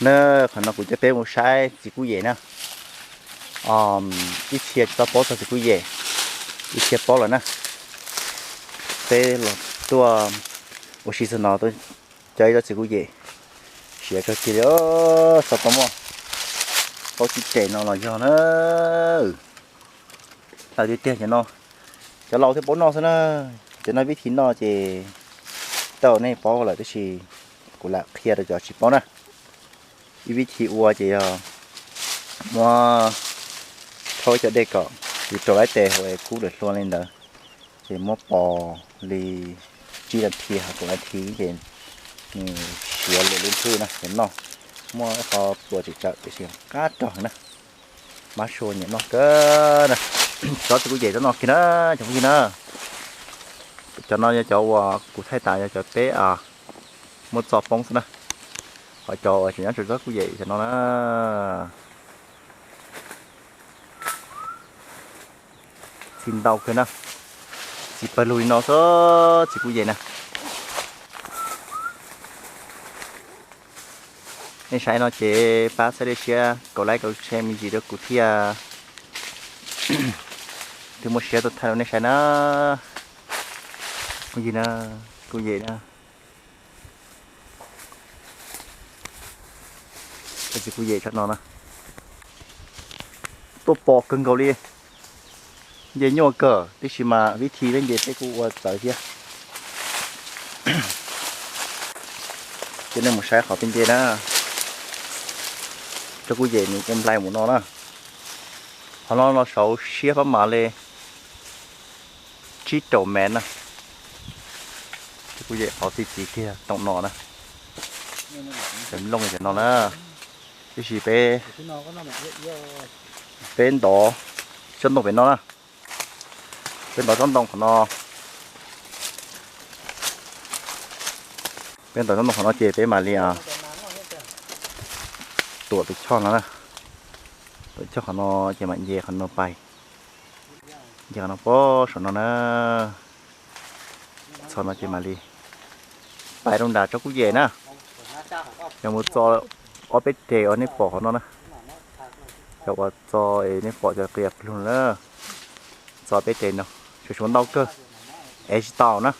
Na, qhov no kuv coj peb mus saib txiv kuj yem na. Ib txhia tsis tau paub txog txiv kuj yem, ib txhia paub lawm na. Peb los tuaj ua si txog no, cov ib tsob txiv kuj yem siav kawg kiag li. Xov tooj muaj paub tsis tes no los yog na. Lawv tiag tiag cov no, cov laus thiaj paub noj xwb na. Cov no vib thi noj ces tau nej paub lawm tab sis kuv lam qhia rau cov tsis paub na. Ib vib thi ua ces yog muab rhaub cov dej kom tsis raug lawv tes hauv es kub lawm hlua li ntawd, ces muab pos li tsib nas this ho kaum nas this ces nws siav lawm lub nthwv na ces noj. Muaj ib qho pluas tsis tsawm tiam sis qab rog na. Mab sua nyiam noj kawg na. Tsob txiv kuj yem tsob no kiag na, cov phooj ywg na. Cov no yog cov uas kuv thaij tas yog cov peb muab txo poob xwb na. Ho cov uas tseem nyob tsob kuj yem cov no na. Txi ntau kawg na, txi pawg lug li no xwb txiv kuj yem na. Nej saib no ces pab txhawb siab kaum like kaum share me ntsis rau kuv thiab. Twb muaj siab tuaj thaij rau nej saib na. Kuj yem na, kuj yem na. Txiv kuj yem tsob no na, tuaj pom kawg nkaus li. Nce nyuaj kawg tib si mas vib thi peb nce peb kuj ua txawv thiab. Ces nej mus saib qhov peb nce na, tsob kuj yem nws ua nplai mus no na. Qhov no los saud siab pab mas li tsib rau mev na. Tsob kuj yem qhov txi txiv kiag toom no na, cov nplooj cov no na. Tiam sis peb, peb ntov tsob ntoo pem no na. Peb ntov tsob ntoo qhov no, peb ntov tsob ntoo qhov no ces peb mam li tuam tus choj no na. Tuam choj qhov no ces mam nce qhov no pais, nce qhov no pem saum no na. Txog no ces mam li pais rau nram tsob kuj yem na. Yog mus txo ob peb tes uas nej pom qhov no na. Cov uas txo es nej pom cov qias plug na, txo peb tes no, tsuas tsuas ntau kawg, es tsis tau na.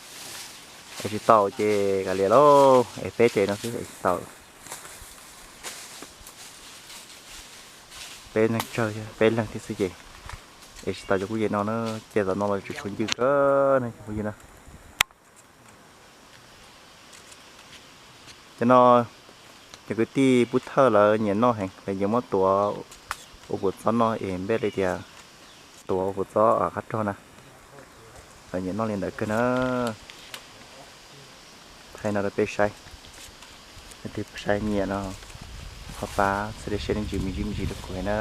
Es tsis tau ces kav liam lauj, es peb tes no xwb es tsis tau. Peb neeg tsawg, peb leeg thiab xwb ces es tsis tau cov kuj yem no na. Ces tom no los tsuas tshuav ncw kawg na cov phooj ywg na. Cov no cov kwv tij pub thawj lawv nyiam noj heev, lawv nyiam muab tuav ua puas txob noj es npej li tias tuav ua puas txob qab rog na. Lawv nyiam noj li ntawd kawg na. Thaij no rau peb saib, leej twg saib nyiam no ho pab txhawb siab me ntsis me ntsis me ntsis rau kuv na.